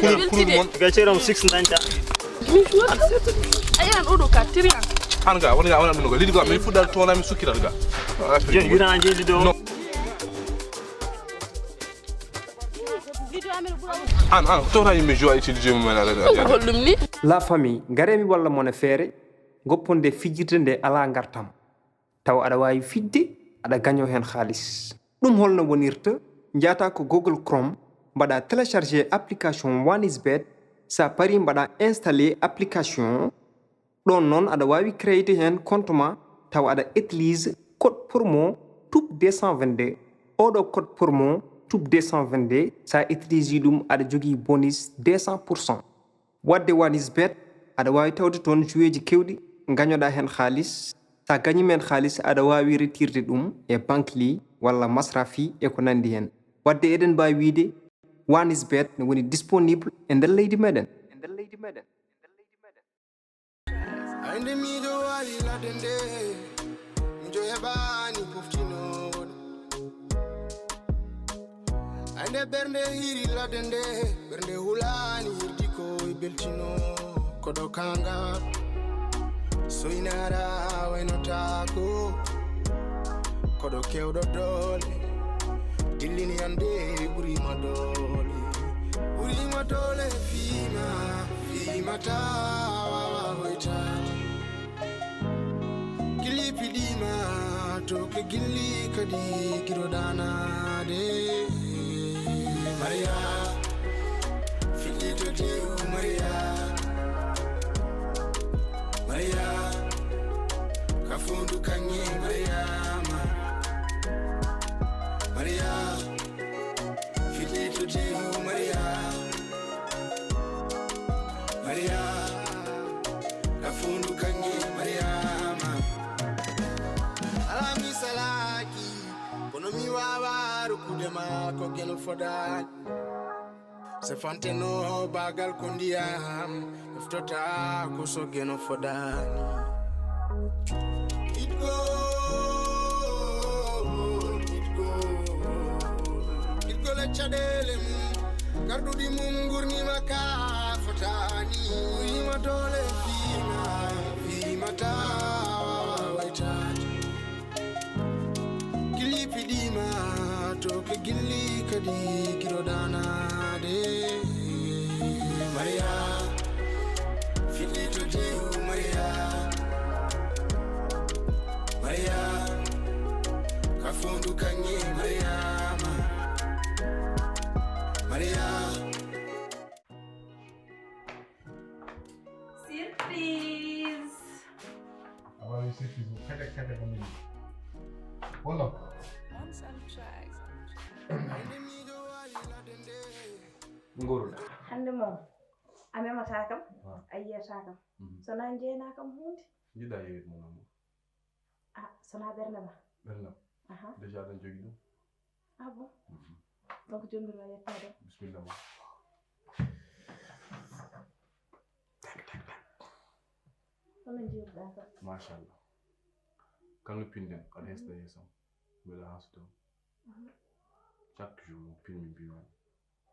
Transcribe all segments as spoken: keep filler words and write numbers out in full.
Weltide. Ga ceeram six dañta. A yiyan oɗo ka tiriyan. An ga wona ga wona ɗum ga lidi ga min fuɗɗal toona min sukkiral ga. Jon yurana jeeli do. No. An an tawta yimɓe jowa utilisé mumen ala. Holɗum ni? La famille, ngaree mi walla mon e feere, gopponde fijirde nde alaa ngartam. Tawa aɗa waawi fijde, aɗa gañoo heen haalis. Ɗum holno wonirta? Njaata ko Google Chrome, mbaɗa télécharger application One is Bet. Sa pari mbaɗa installer application. Ɗoon noon aɗa waawi créer heen compte ma, tawa aɗa utilise code promo tube deux cent vingt-deux. Oɗo code promo tube deux cent vingt-deux, sa utilise ɗum aɗa jogii bonus deux cent pour cent. Wadde One is Bet, aɗa waawi tawde toon joueeji keewɗi, ngañoɗaa heen haalis. Sa gañiima heen haalis, aɗa waawi retirde ɗum e Bankly walla Masrafi e ko nanndi heen. Wadde eɗen mbaawi wiyde One is Bet ne woni disponible e nder leydi meɗen. Ay nde miijo waali ladde nde, miijo heɓaani poftinoowo ɗum. Ay nde ɓernde hiiri ladde nde, ɓernde hulaani hirdi ko e beltino. Koɗo kaŋŋa soynara waynotaako. Koɗo keewɗo doole, dillini annde ɓuriima doole. Ɓuriima doole fiima, fiima taa waawa hoytaade. Gilli piɗiima to ke gilli kadi giro danaade. Maria, fiɗɗi to tew Maria. Maria, ka fondu kaŋŋe Mariama. Maria, fiɗɗi to tew Maria. Maria, ka fondu kaŋŋe Mariama. Alaa mi salaaki, kono mi waawaa rokkude ma ko geno fodaani. Se fanteno baagal ko ndiyam, eftota ko so geno fodaani. Itgo, itgo, itgo le caɗeele mum, garɗuɗi mum ngurnima ka fotaani. Uyima doole fiima, fiima taa waawa waytaade. Gilli piɗiima to ke gilli kadi giro danaade. Maria, fiɗɗi to tew Maria. Maria, ka fondu kaŋŋe Mariama. Maria. Surprise! A waawi surprise mo kade kade ko min. Wala? One surprise. Nguurɗa. Hannde moom, a memataa kam, a yiyataa kam. Mhm. So na njeenaa kam huunde. Njiɗaa yeeyde mo noon? Ah, so na ɓernde ma? Ɓernde am. Aha. Déjà aɗa jogii ɗum. Ah bon? Mhm. Donc jooni mbiɗa waawi yettaade? Bisimilla ma. Tak, tak, tak. Hono njiiruɗaa kam? Machallah. Kala no pinɗen, aɗa hesɗa yeeso am. Mbeɗa haaso toon. Mhm. Chaque jour, pinmi mbiymi,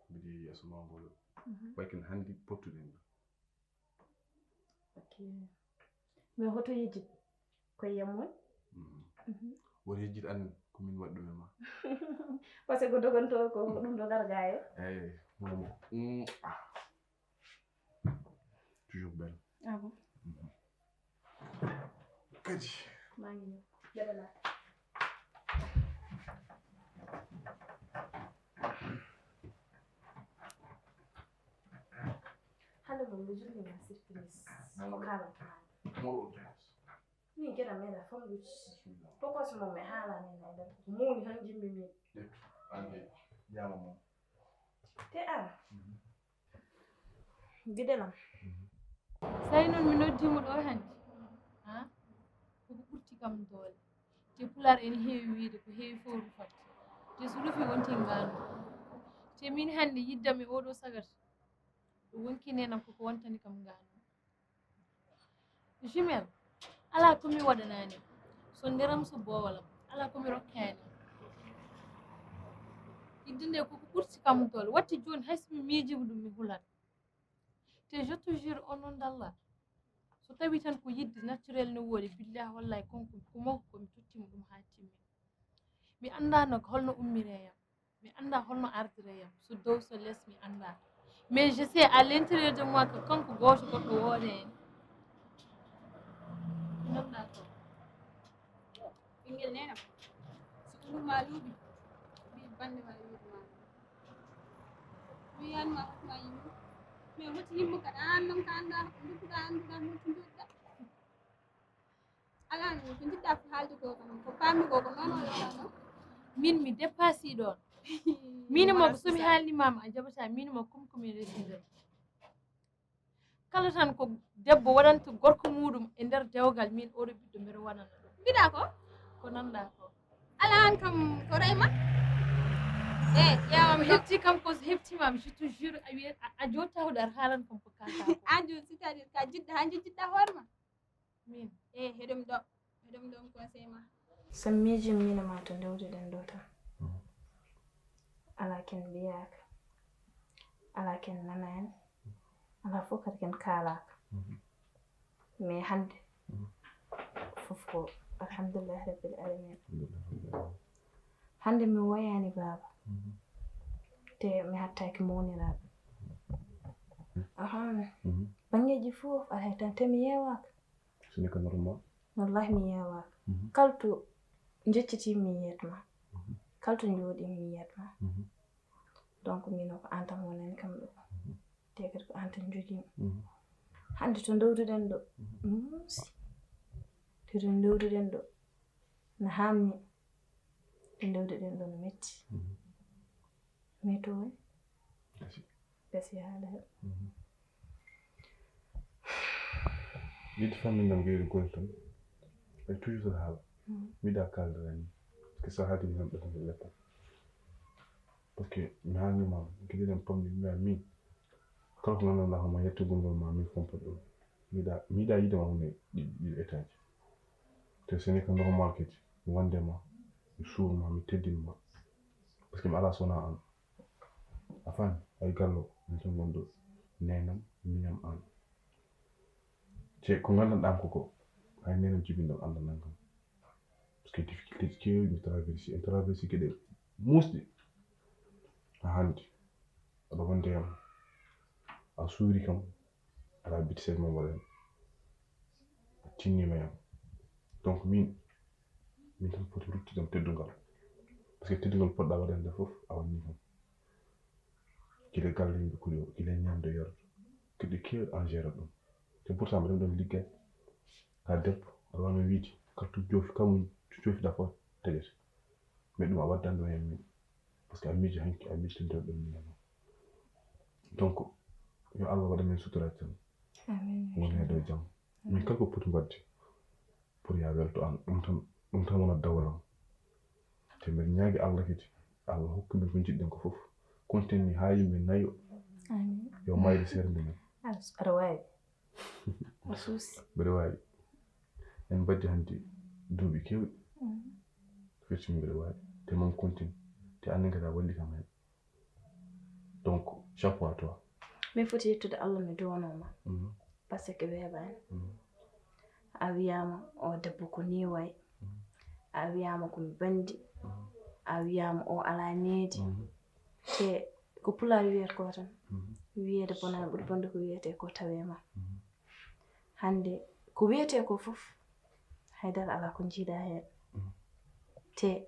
mbiɗa yiya yeeso ma ngol. Mhm. Way ken hanndi pottuɗen ɗo. Ok. Mais hoto yejjit ko yiyam woni? Mhm. Mhm. Woto yejjit an ko min waɗi ɗum e ma. Parce que ko dogonto ko ɗum ɗo garga e. Eyi, moom. Mm, ah. Toujours belle. Ah bon? Mhm. Kadi. Maa ngi ñëw. Dëgg la. Hannde moom, mi jogii ma surprise. Moom ko kaalantaa. Moɗo tees. Min geɗam meeɗa famɗude. Bismillah. Pokos mum mi haalani en e nder ko mowni han jimmi min. Ƴettu, an kay, ƴaama mum. Te an, mhm, giɗelam. Mhm. Sey noon mi noddiima ɗo hannde, ha? Koko ɓurti kam doole. Te pulaar ene heewi wiyde ko heewi fof rufat. Te so rufi wonti ngaano. Te min hannde yiddam e oɗo sagata. Ɗo wonki nenam koko wontani kam ngaano. Jumelle, alaa ko mi waɗanaani. So nderam, so boowalam, alaa ko mi rokkaani. Yidde nde koko ɓurti kam doole. Watti jooni hay so mi miijiima ɗum, mi hulat. Te je te jure, o non d'Allah, so tawi tan ko yidde naturel no woodi, billahi wallahi, kon ko, ko mawko ko mi tottimo ɗum haa timmi. Mi annda no holno ummire yam, mi annda holno ardire yam, so dow so les mi annda. Mais je sais à l'intérieur de moi que kanko gooto goɗɗo woode en. Nonɗa ko. Ɓinngel nena, so ko ɗum ma luuɓi, mbi bannde ma luuɓi ma. Mi yiyan ma hotma yimmi. Mais hoti yimmo kadi, an noon ka annda, ndukkuɗa annduɗa hoti njoɗɗa. Alaa noon, ko njiɗɗa ko haalde ko kam, ko paammi ko, ko noon o yowlano. Min mi dépassé ɗoon. Min mo ko so mi haalni mama a jaɓata, min mo kum ko mi reside. Kala tan ko debbo waɗanta gorko muɗum e nder dewgal, min oɗo ɓiɗɗo mbeɗa waɗana ɗum. Mbiɗa ko? Ko nanɗa ko. Ala an kam ko reyma. E ƴeewam ɗo. Hefti kam ko heftima, je te jure, a wiyat a jota huɗar haalan kam ko kaka. An joni c'est-à-dire ka jiɗɗa ha jejjitɗa hoore ma. Min. E heɗum ɗo. Heɗum ɗo conseil ma. Sammiiji min e ma to ndewduɗen ɗo tan. Ala ken mbiyaaka. Ala ken nanaani. Ala fof kadi ken kaalaaka. Mais hannde fof ko alhamdulillahi rabbil alamin. Hannde mi woyaani baaba. Te mi hattaaki mawniraaɓe. Ahan. Banngeeji fof alay tan te mi yeewaaka. Ce n'est que normal. Wallahi mi yeewaaka. Kala to njeccitii mi yiyat ma. Kala to njooɗii mi yiyat ma. Donc min o ko an tan wonani kam ɗo. Te kadi ko an tan njogimi. Hannde to ndewduɗen ɗo. Muusi. Te to ndewduɗen ɗo. No hamni. To ndewduɗen ɗo no metti. Mais to woni. Gasi haala heɓa. Yidde famille nam geyri goni tan. Ay toujours tan haala. Miɗa kaldira ni. Parce que sa haadi mi tan ɓe tan leppa. Parce que mi haalnima giɗiɗen pamɗi mbiya min. Kala ko gandanɗa hooma yettugol ngol ma min pompa ɗum. Miɗa miɗa yiide ma hunde ɗiɗi ɗiɗi étage. Te sene ko normal kadi. Mi wonde ma. Mi suur ma mi teddin ma. Parce que mi ala sona an. A faami? Ay gallo mi tan gonɗo nenam miñam an. Ce ko nganndanɗam ko ko hay nenam jibinɗam anndanɗam kam. Parce que difficulté ji keewi mi traversi en traversi geɗe muusɗe. A hannde aɗa wonde yam a suuri kam. Ala biti sey mo mbaɗen a tinnima yam. Donc min min tan foti ruttidam teddungal. Parce que teddungal poɗɗa waɗande fof a wanni kam. Gila galle yimɓe kuɗi o gila ñamde yordo kiɗi kewi en géré ɗum. Te pourtant mbaɗen ɗon liggay ka debbo aɗa wano wiide kartu joofi kamu joofiɗa fof taƴete. Mais ɗum a waddande o hen min. Parce que a miijo hanki a miijtinde ɗum min. Donc yo allah waɗa min sutura tan. Woni heɗo jam. Min kala ko poti mbaɗde pour ya welto an ɗum tan. Ɗum tan wona dawalam. Te mbeɗa ñaagi allah kadi allah hokku min ko jiɗɗen ko fof. Kontinni ha yimɓe nayo. Yo mayde seeɗa minen. Aɗa waawi. O suusi. Mbeɗa waawi. En mbaddi hannde duuɓi keewɗi. Firti mbeɗa waawi. Te mam kontin. Te annin kadi a walli kam heen. Donc chapeau à toi. Min foti yettude allah mi duwanoma. Parce que weeɓani. A wiyama o debbo ko ni way. A wiyama ko mi bandi. A wiyama o ala needi. Te ko pulaar wiyata ko tan. Wiyeede bonani ɓuri bonde ko wiyete ko tawe ma. Hannde ko wiyete ko fof haydara ala ko jiiɗa heen. Te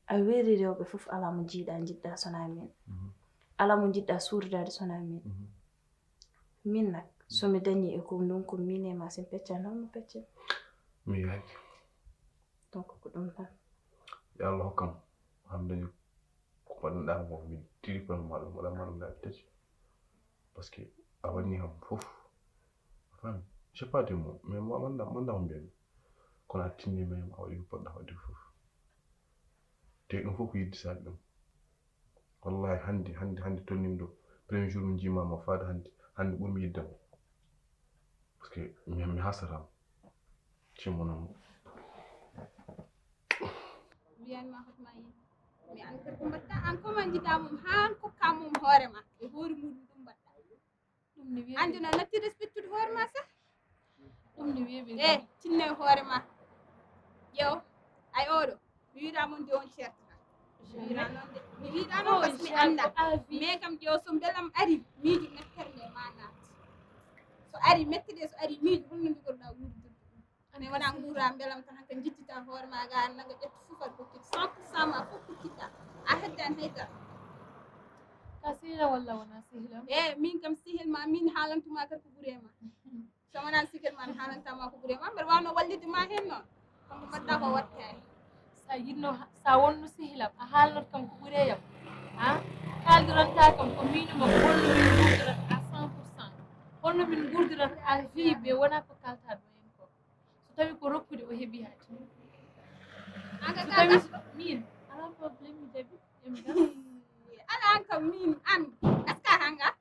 a weeri rewɓe fof ala mo jiiɗa jiɗɗa sona min. Ala mo jiɗɗa suuridaade sona min. Min nak somi dañi e ko ndun ko min e ma sen peccan holmo peccen. Mi yaaki. Donc ko ɗum tan. Yo allah hokkam hande ko mbaɗanɗa mo mi triple ma ɗum waɗanma ɗum laabi tati. Parce que a waɗni kam fof a fami. Je pas de mo mais mo manda manda ko mbiyami. Kono a tinnima hem a waɗi ko poɗɗa waɗde fof. Te ɗum fof ko yidde saabi ɗum. Wallahi hande hande hande tolnimi ɗo premier jour mi jiimama faade hande hande ɓurmi yiddema. Parce que mi mi hasatama. Cimmonamo. Mbiyanma hotma yi mi an kadi ko mbatta an koma jiɗa mum han kokka mum hoorema e hoore muɗum ɗum mbatta. Ɗum ne Andi no natti respectude hoore ma sax. Ɗum ne weeɓi. E tinne hoore ma. Ƴeew, ay oɗo mi wiɗa mon de on certata. Mi wiɗa noon de, mi wiɗa noon parce que mi annda. Mais kam ƴeew, so mbelam ari miijo mettere nde ma naati. So ari mette ɗe, so ari miijo, holno njogorɗa wuurdude? Mais wona nguura mbelam tan, hannka jittita hoore ma ga, nanga ƴetta fof aɗa hokkita cent pour cent ma fof kokkitta. A heddan hay dara. Ka sehila walla wona sehila? E min kam sehil ma, min haalantuma kadi ko ɓuri e ma. So wona sehil ma, mi haalantama ko ɓuri e ma, mbeɗa wawno wallitde ma heen noon. Kono ko mbaɗɗa ko watta e. Sa yinno, sa wonno sehilam, a haalnot kam ko ɓuri e yam. Ha? Kaaldiranta kam ko miñum am, holno min ngurdirat à cent pour cent. Holno min ngurdirat à vie, ɓe wona ko kalta ɗo en ko. So tawi ko rokkude o heɓi hati. An ka so tawi kalta? Min, ala problème, mi jaɓi. Ala an kam min, an. Est-ce que hanga?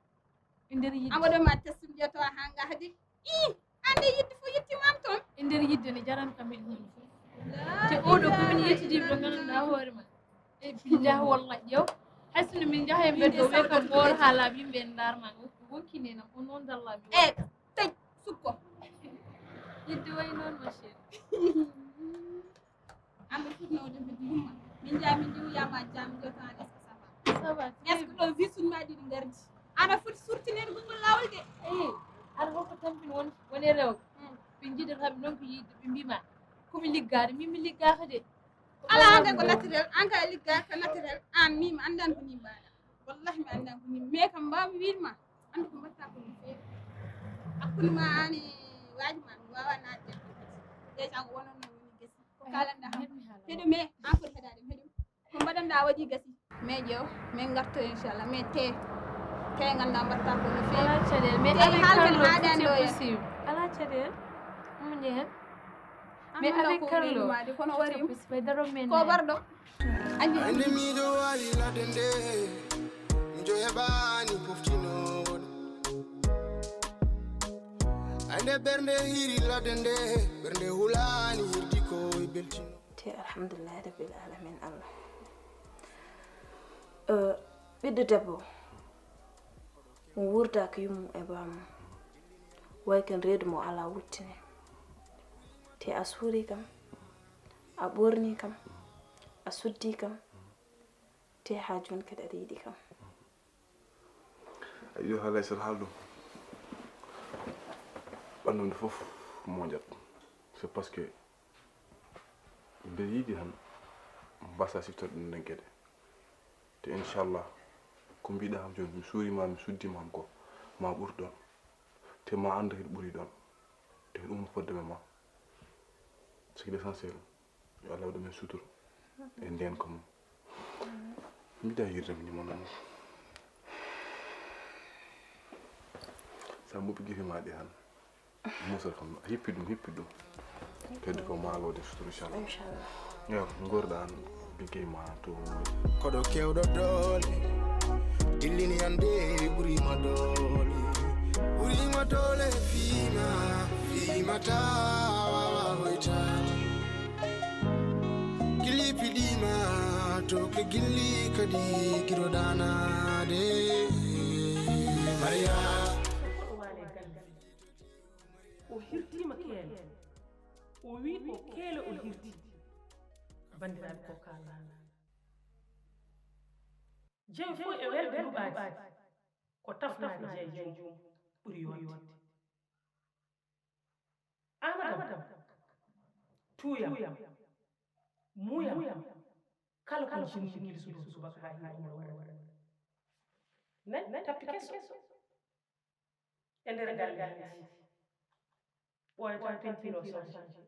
E nder yiɗde. Amadou ma testum jeto hanga hadi. I, ande yiɗde fof yettimam toon. E nder yiɗde ne jaran kam hen hunde fof. Te oɗo ko min yettidi mo ganduɗa hoore ma. E billah wallah ƴeew. Hay sinno min jaha e mbeddo we kam moor haala yimɓe en darma. Wonki nenam o noon dalla mi. E tej sukko. Yidde way noon ma chérie. Amɓe foti nawde mbeddi yumma. Min jaa min jewiyama jam jotan est-ce que ça va? Ça va. Est-ce que ɗo visum ma ɗiɗi gardi? Ana foti surtinede gongol lawol de. Eyi, aɗa holko tampin won woni rewɓe. Hmm. Ɓe jiidata ɓe noon ko yiide ɓe mbima komi liggaade min mi liggaaka de. Ala an kay ko naturel, an kay ligga ko naturel. An min mi anndan ko ni mbaɗa. Wallahi mi anndan ko ni, mais kam mbawmi wiide ma. Andu ko mbatta ko no feewi. Hakkunde ma ani waaji ma mi wawa naatde. Déjà ko wonon no woni gesi. Ko kalanɗa kam heɗum, mais an foti heɗade mi heɗum. Ko mbaɗanɗa waɗi gasi. Mais ƴeew, min garto inchallah, mais te te ganda mbatta ko no feewi. Ala caɗeele, mais te avec Carlo tout est possible. Ala caɗeele. Mo jeehe. Mais avec Carlo, kono wari ko barɗo. Andi miɗo wawi ladde nde, miɗo heɓani poftinoɗo. Ande ɓernde hiri ladde nde, ɓernde hulani hirdi ko e beltino. Te alhamdulillahi rabbil alamin Allah. Eh, ɓiɗɗo debbo mo wurdaaka yummum e bammum, way ken reedu mo alaa wuttine. Te a suuri kam, a ɓorni kam, a suddi kam, te haa jooni kadi aɗa yiɗi kam. Ayo, haalay sen haal ɗum. Ɓanndu nde fof moƴat. C'est parce que mbeɗa yiɗi tan mbasa siftorɗe ɗen geɗe. Te inchallah ko mbiɗa kam jooni, mi suuriima, mi suddiima kam ko ma ɓur ɗon. Te ma anndu kadi ɓuri ɗon. Te ko ɗum fodde ma. Ce qui est l'essentiel, yo Allah waɗu men sutura e ndeen ko mum. Mbiɗa yirdem ni mon. Sa mbuɓi gite ma ɗe han. Musal kam a hippi ɗum, hippi ɗum. Kadi ko maalode sutura inchallah. Inchallah. Yo, ngorɗa an liggey ma to. Koɗo kewɗo doole, dillini ande ɓurima doole. Ɓurima doole fiima, fiima ta wawa hoytaade. Gilli piɗima to ke gilli kadi giro danade. Maria. O hirtiima keele. O wii ko keele o hirti. Banndiraaɓe ko kaalaa. Jeyi fof e welde luɓaade. Ko tafnaade jeyi joom ɓuri yooɗde. Amadam, tuuyam, muuyam, kala ko jinni gila suba subaka haa yii omo waɗa. Nani tappi keso. E nder galle hanti. Ɓooyata pentiir o changé.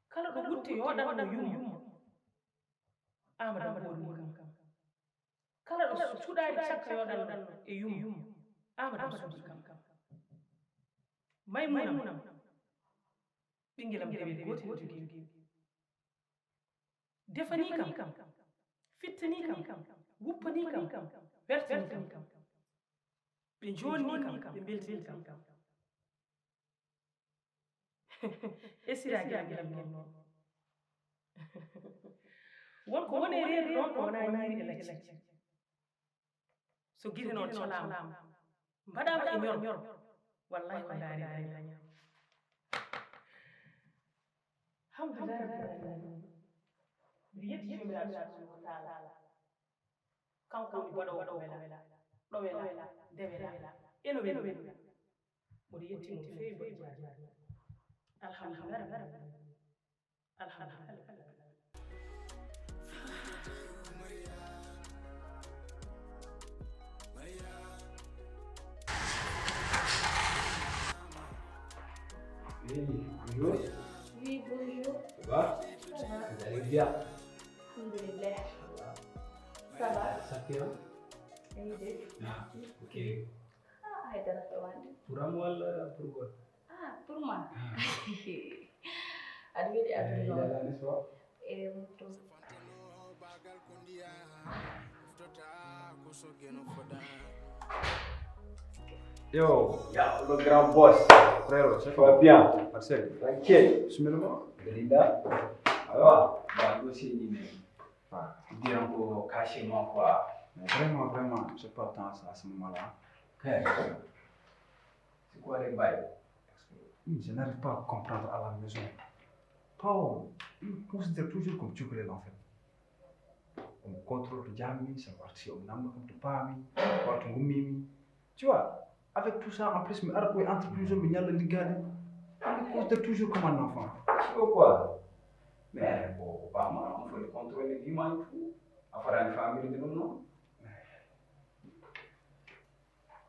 Kala ɗo wutte yooɗanno yumma. Amadou ɓorni kam. Kala ɗo suɗaari cakka yooɗanno e yumma. Amadou suuɗi kam. Maymunam. Ɓingelam dewel gootel jogii. Defanii kam, fittanii kam, wuppanii kam, wertanii kam. Ɓe njoolnii kam, ɓe mbeltinii kam. E sira gila gila noon. Won ko woni e reedu ɗoon ko wonaa ñiiri e lacci. So gite noon colaama. Mbaɗaama e ñor. Wallahi ko ndaari dañi. Alhamdulillahi rabbil alamin. Mbiɗa yetti Joomiraaɗo subhanahu wa taala. Kanko woni baɗoowo ko wela, ɗo wela, nde wela, eno weli. Mboɗo yetti mo feewi, mboɗo jaajaa. Alhamdulillahi rabbil alamin. Alhamdulillahi rabbil alamin. Oui, bonjour. Oui, bonjour. Ça va ? Ça va. Vous allez bien ? Alhamdulillah. Ça va. Ça va ? Ça fait, hein ? Eyi de. Ah, ok. Ah, haydara ɗo wande. Pour am walla pour quoi ? Ah, pour moi. Ah. Aɗa weeli aduna. Eh, il est là, n'est-ce pas ? Eh, mon tour. Yo, ya, le grand boss. Frérot, ça va bien ? Marcel. Tranquille. Bismillah. Belinda. Alors, bah, aussi, il est. Dire un peu cachement, quoi. Mais vraiment, vraiment, j'ai pas le temps à ce moment-là. Ok. C'est quoi les bails ? Hmm, je n'arrive pas à comprendre à la maison. Pao, il me considère toujours comme Djibril, en fait. On me contrôle de Djami, ça partit, on me nomme comme de Pami, partout, Goumimi. Tu vois, avec tout ça, en plus, mi ara koye entreprise o, mi ñalla liggaade. On me considère toujours comme un enfant. Tu vois quoi ? Mais bon, faut pas mal, on faut le contrôler, vivement et tout. Affaire une famille de nous, non ?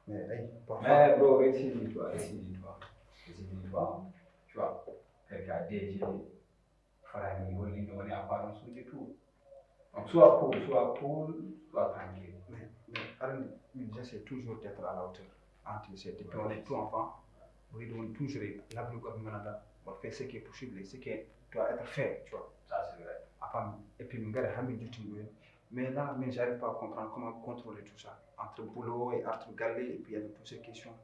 Mais, hey, parfois... Mais bro, ressaisis-toi, ressaisis-toi. Ressaisis-toi. Tu vois, quelqu'un a D G, Farani, Hollande, on est apparence et tout. Donc, sois cool, sois cool, sois tranquille. Mais, mais, Arnaud, j'essaie toujours d'être à la hauteur. Entre ces, depuis on est tout enfant, on est toujours l'abri comme Manada, on fait ce qui est possible et ce qui doit être fait, tu vois. Ça, c'est vrai. Après, et puis, on garde Hamid du Timbouen. Mais là, mais j'arrive pas à comprendre comment contrôler tout ça. Entre boulot et entre galé, et puis il y avait toutes ces questions.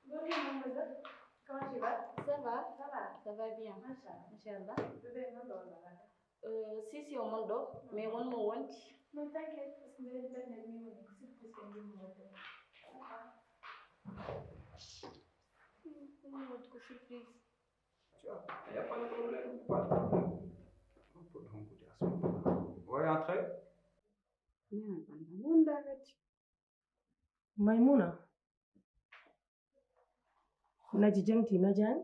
Bonjour, mademoiselle. Comment tu vas ? Ça va ? Ça va ? Ça va bien. Machallah. Machallah. Bébé, non, non, non, non. Euh, si, si, on m'en donne, mais on me want. Non, t'inquiète, parce que je vais faire des nuits, on est surprise, on dit, on va faire. On me want que surprise. Tu vois, il n'y a pas de problème, pas de problème. On peut donc dire à ce moment-là. Vous voyez, entrez. Maymuna, naji jaŋti najaani,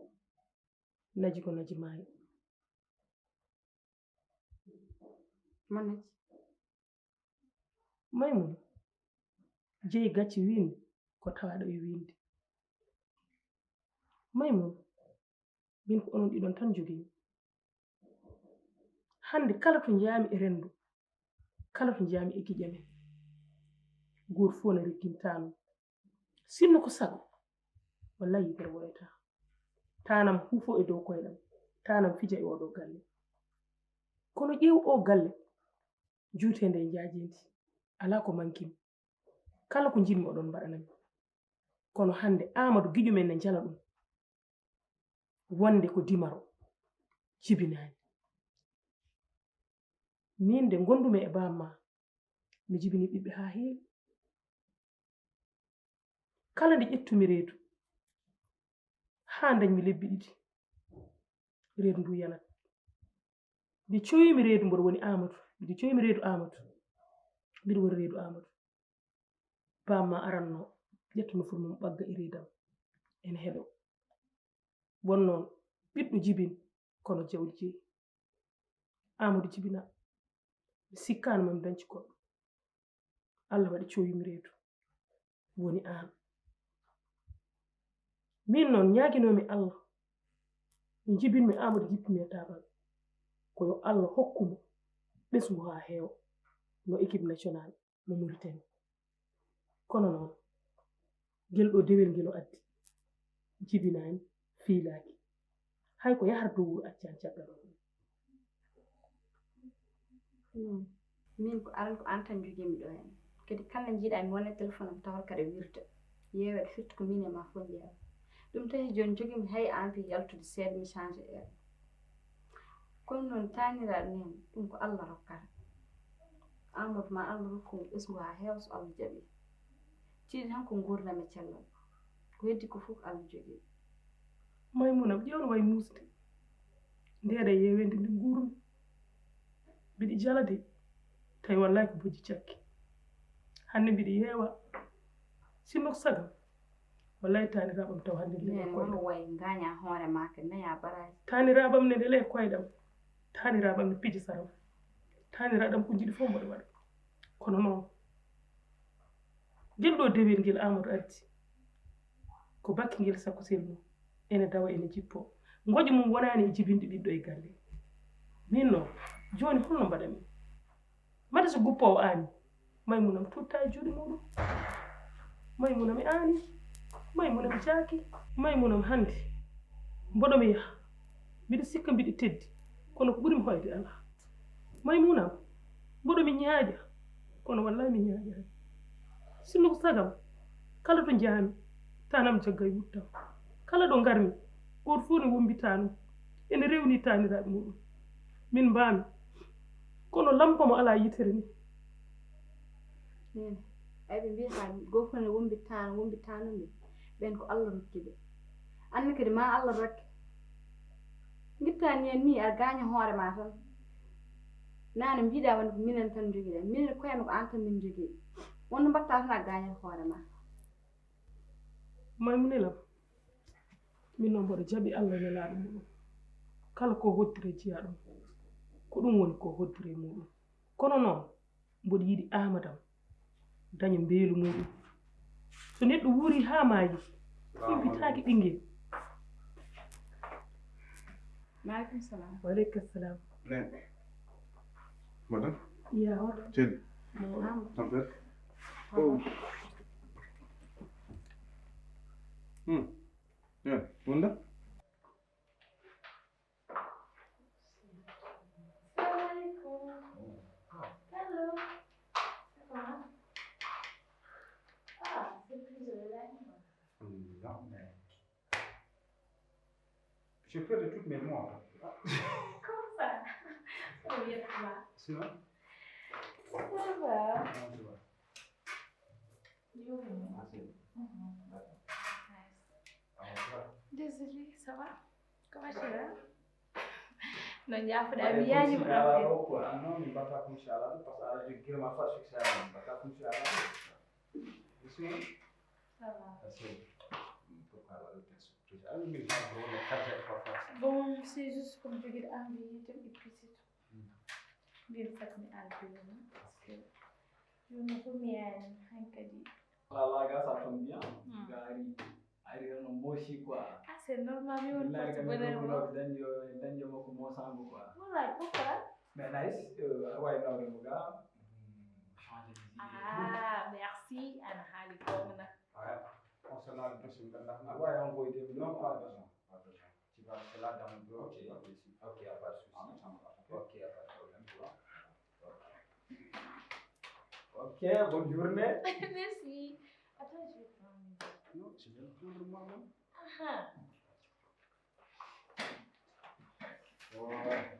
naji ko naji maayo. Mo naji? Maymuna, jeyi gacce wiinde ko tawaaɗo e wiinde. Maymuna, min ko onon ɗiɗon tan njogii. Hannde kala to njahmi e renndo, kala to njahmi e giƴe men, gooto fof ne reggintaano. Sinno ko sago, wallahi yitere woyata. Tanam huufo e dow koyɗam, tanam fija e oɗo galle. Kono ƴeew o galle, juuteende e njaajeendi, alaa ko mankimi. Kala ko njiɗmi oɗon mbaɗanami. Kono hannde Aamadu giƴo men ne njala ɗum. Wonde ko dimaro jibinaani. Min de ngondumi e bamma, mi jibini ɓiɓɓe haa heewi. Kala nde ƴettumi reedu haa ndañmi lebbi ɗiɗi, reedu ndu yanat. Nde coymi reedu mboɗo woni Aamadu, nde coymi reedu Aamadu, mbiɗo woni reedu Aamadu. Bamma aranno ƴetta nofuru mum ɓagga e reedam ene heɗo. Won noon ɓiɗɗo jibin kono jawdi jeyi. Aamadu jibina, mi sikkaano mami dañci goɗɗo. Allah waɗi coyumi reedu. Woni aan. Min noon ñaaginoomi Allah, mi jibinmi Aamadu jippimi e taabal. Ko yo Allah hokku mo ɓesngu haa heewa no équipe nationale mo Mauritanie. Kono noon, ngel ɗo dewel ngel o addi, jibinaani, fiilaaki. Hay ko yahata dow wuro accaani caggal o. Non. Min ko aran ko aan tan njogiimi ɗo heen. Kadi kala njiiɗaa mi wona e téléphone am tawal kaɗa wirta. Yeewere firti ko min e ma fof njeewa. Ɗum tahi jooni njogiimi hay envie yaltude seeɗa mi change heure. Kono noon taaniraaɗo nene ɗum ko Allah rokkata. Amadou ma Allah rokku mo ɓesngu haa heewa so Allah jaɓii. Min han ko nguurndam e cellal. Ko heddi ko fof ko Allah jogii. Maymunam, ƴeew no wayi muusde. Ndeeɗa yeewende nde nguurmi. Mbiɗi jala de, tawi wallahi ko bojji cakki. Hannde mbiɗi yeewa. Sinno ko sagam, wallahi taaniraaɓam taw hannde mbiɗa e koyɗam. Way ngaaña hoore maa ke, neya baraaji. Taaniraaɓam ne ndele e koyɗam. Taaniraaɓam ne piji saram. Taaniraaɗam ko njiɗi fof mboɗo waɗa. Kono noon, ngel ɗo dewel ngel Amadou addi, ko bakkingel sakkusel mum, ene dawa ene jippoo. Ngoƴa mum wonaani e jibinde ɓiɗɗo e galle. Miin noon, jooni holno mbaɗa-mi? Mbaɗa so guppoowo aani, Maymunam tutta e juuɗe muuɗum. Maymunam e aani, Maymunam jaaki, Maymunam hannde. Mboɗo mi yaha, mbiɗa sikka mbiɗa teddi, kono ko ɓuri mi hoyde alaa. Maymunam, mboɗo mi ñaaƴa, kono wallahi mi ñaaƴaani. Sinno ko sagam, kala to njaami, taanam jagga e wuttam. Kala ɗo ngarmi, gooto fof ne wombita ɗum, ene rewni taaniraaɓe muɗum. Min mbaami, kono lampa mo alaa yitere ni. Neene, ay ɓe mbiyata gooto fof ne wombita ɗum, wombita ɗum ɓe. Ɓeen ko Allah rokki ɓe. Anne kadi ma Allah rokke. Ngittaani heen nii aɗa gaaña hoore maa tan. Naane mbiɗa wonde ko minen tan njogiɗen. Minen koye amen ko aan tan min njogii. Wonno mbaɗta tan a gaañat hoore maa. Maymunelam, min noon mboɗo jaɓi Allah e nelaaɗo muɗum. Kala ko hoddiri e jiyaaɗo mum, ko ɗum woni ko hoddiri e muɗum. Kono noon, mboɗo yiɗi Amadam daña mbeelu muɗum. So neɗɗo wuuri haa maayi, humpitaaki ɓinngel. Maaleykum salaam. Waaleykum salaam. Nen. Madame. Yaa hoɗo. Celi. Mawɗo. Tampet. Oh. Hmm. Nen. Wonda. Hello. Ça va? Ah, c'est plus de la. Non, mais j'ai peur de toutes mes mots. Comment ça? Ça va bien, ça va. Sinon, Ça va. Comment tu vas? Yo. Ah, c'est bon. Mhm. D'accord. Nice. Ah, ça va. Désolée, ça va? Comment tu vas? Non, il y a pas d'habillage, mon frère. Pourquoi? Ah non, mais pas comme ça, là, parce que je gère ma face, c'est ça, pas comme ça, là. Sinon, Ça va. Parce que, pourquoi la rupture surprise? Ah oui, mais ça, on est chargé parfois. Bon, c'est juste comme je dis, envie, et puis c'est tout. Mm. Bien, ça me arrête, parce que je me remets en hankadi. Voilà, là, ça tombe bien. Mm. Gari, ari no mosi quoi. Ah, c'est normal, mais on Billahi, porte kam bonheur, ɗum moi. Ɗo dañde, dañde makko mosango quoi. Voilà, pourquoi? Mais nice, euh, awa nawde mo ga. Changer de idée. Ah, merci, ana haali ko mona. Ouais. Concernant le dossier, maintenant, ouais, envoyé des non, pas besoin, pas besoin. Tu vas rester là dans mon bureau, ok, ok, ok, y a pas de souci. Ah, ça me va, ok. Ok, y a pas de problème, tu vois. Ok. Ok, bonne journée. Merci. Attends, je vais prendre une. Non, je vais le prendre moi-même. Ah, Ouais.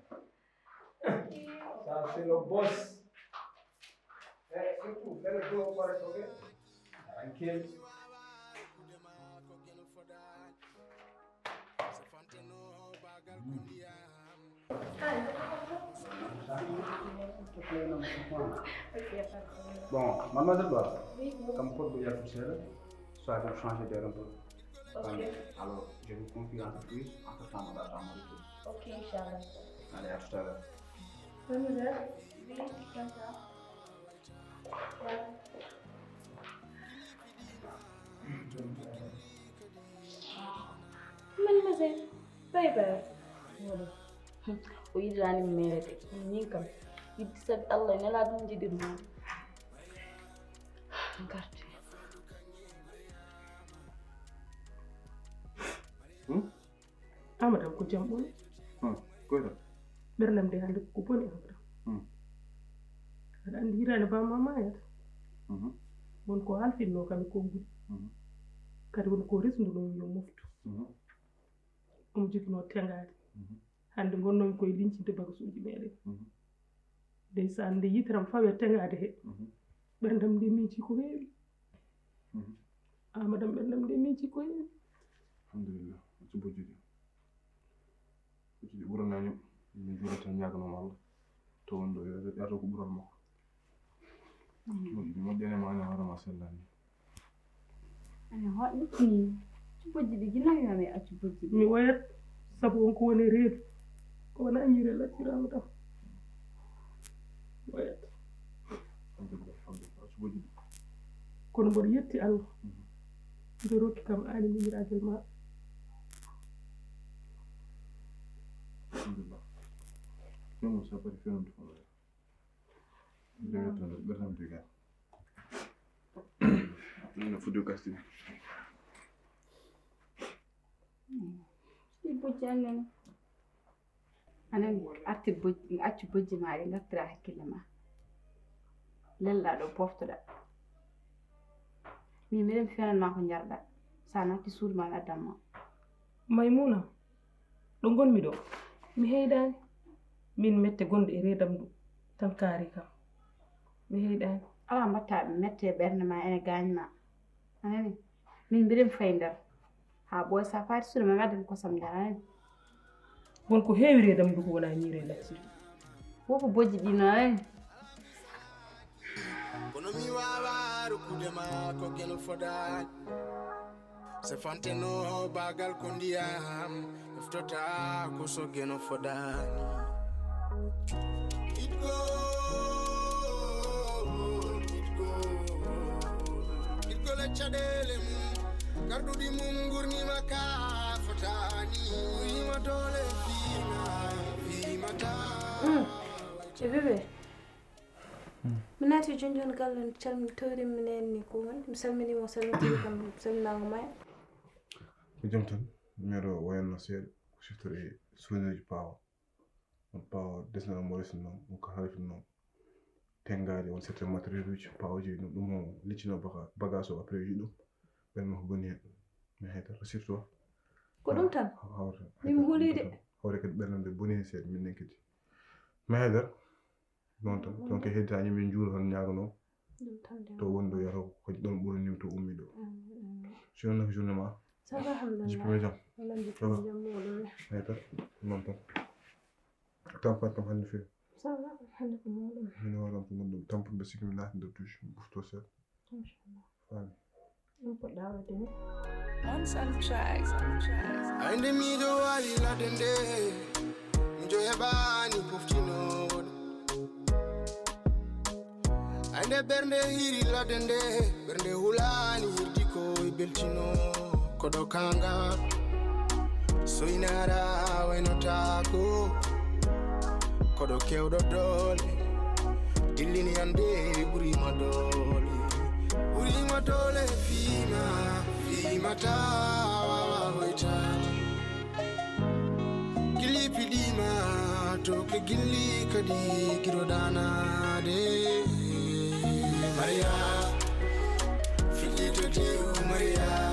Ça, c'est le boss. Eh, surtout, fais le dos au correct, ok? Tranquille. Ok, pas de problème. Bon, mademoiselle Ba, Oui, oui. Kam poɗɗo yaltude seeɗa, soit de changer d'heure un peu. Ok. Alors, je vous confie l'entreprise, entre temps, on attend mon retour. Ok, Inch'Allah. Allez, à tout à l'heure. Bonne heure. Oui, comme ça. Voilà. Mademoiselle, bye bye. Voilà. O yiɗiraani mi meere de. Min kam, yiɗde sabi Allah e nelaaɗo ɗum njiɗir maa. Garde. Amadam ko jam ɓuri. Hmm. Koyɗo. Ɓerdam de hannde ko boni Amadam. Hmm. Aɗa anndi hitaande bamma maayata. Mhm. Won ko halfinno kam e konngol. Mhm. Kadi won ko resnduno yo moftu. Mhm. Omo joginoo teŋaade. Mhm. Hannde ngonnomi koye liñcinde bagasuuji meɗen. Mhm. Ndeysaan nde yiteram fawi e teŋaade he. Mhm. Ɓerdam nde miiji ko heewi. Mhm. Amadam ɓerdam nde miiji koye. Alhamdulillah. Accu bojjuɗi. Bojjuɗi ɓuranani. Min juurata ñaaganoma Allah. To wonɗo yo yato ko ɓural makko. Bojjuɗi moƴƴani ma, ene hoore ma sellani. Ene hoɗni. Accu bojjuɗi, ginnaaw yo mi accu bojjuɗi. Mi woyat, sabu on ko woni reedu. Ko wona ñiire lacciraama kam. Mi woyat. Alhamdulillah, alhamdulillah. Accu bojjuɗi. Kono mboɗo yetti Allah. Mhm. Nde rokki kam aani miñiraagal ma. Alhamdulillah. Ɗum sa foti fewnude fof. Nde yettude, ɓerɗam diga. Ɗum no foti gasti. Ɗi bojji anne. Anen, artir bojji, accu bojji ma ɗi, ngartira hakkille ma. Lelɗa ɗo poftoɗa. Min miɗen fenan ma ko jarɗa. Sa natti suudu ma, mi addan ma. Maymuna, ɗo ngonmi ɗo, mi heyɗaani. Min mette gonɗo e reedam ɗum tan kaari kam. Mi heyɗaani. Ala mbatta mette ɓernde ma ene gaañ ma. A nani? Min mbiɗen fay nder. Haa ɓooy sa faati suudu ma, mi addan kosam nder, a nani? Won ko heewi reedam ɗum ko wona ñiire lacciri. Wo ko bojji ɗi no, a nani? Kono mi wawa rokkude ma ko geno fodaani. Se fanteno bagal ko ndiyam, eftota ko so geno fodaani. Kiɗgol, kiɗgol, kiɗgol e caɗeele mum, garɗuɗi mum ngurnima ka fotaani. Wuyima doole fiima, fiima ta. Mm. E bébé. Mi naati jooni jooni galle, calmi, towri mi neenni ko woni. Mi salminii mo, salmintini kam, salminaango maya. Ko jam tan, miɗo wayanno seeɗa, ko siftori e suuneeji paawa. On paawa desnal mo resino, on ko halfino. Tenngaade on certains matériel uji, paawa jeyi ɗum, ɗum o liccino baga-, bagage o, après o yiɗi ɗum. Ɓen mo ko boni heen. Mi hayta ko surtout. Ko ɗum tan? Hawta. Min huli de. Hawre kadi ɓernde nde boni heen seeɗa, min nen kadi. Mi hayta. Noon tan, donc, hedditaani min njuura tan ñaaganoo. Ɗum tan de. To wonɗo yato ko ɗon ɓuri niwto ummi ɗo. Amin, amin. Sinon naka journée ma? Ça va, alhamdulillah. Jippima jam? Wala jippima jam, moɗon. Ay tan, noon tan. Tampere kam hannde feewi? Ça va, hannde ko moɗon. Min hoore am ko ngonɗum. Tampere mbe sikki mi naati nder douche, mi ɓuftoo seeɗa. Inchallah. Faami. Ɗum poɗɗa waɗde ni. On Sun Tracks. Ay nde miɗo waali ladde nde, miɗo heɓaani poftinooɗo. Ay nde ɓernde hiri ladde nde, ɓernde hulaani hirdi ko e beltino. Koɗo kanga, soynara waynotaako. Koɗo kewɗo doole, dillini hannde ɓurima doole. Ɓurima doole fiima, fiima ta wawa hoytaade. Gilli piɗima, to ke gilli kadi giro danaade. Maria, fiɗɗito tew Maria.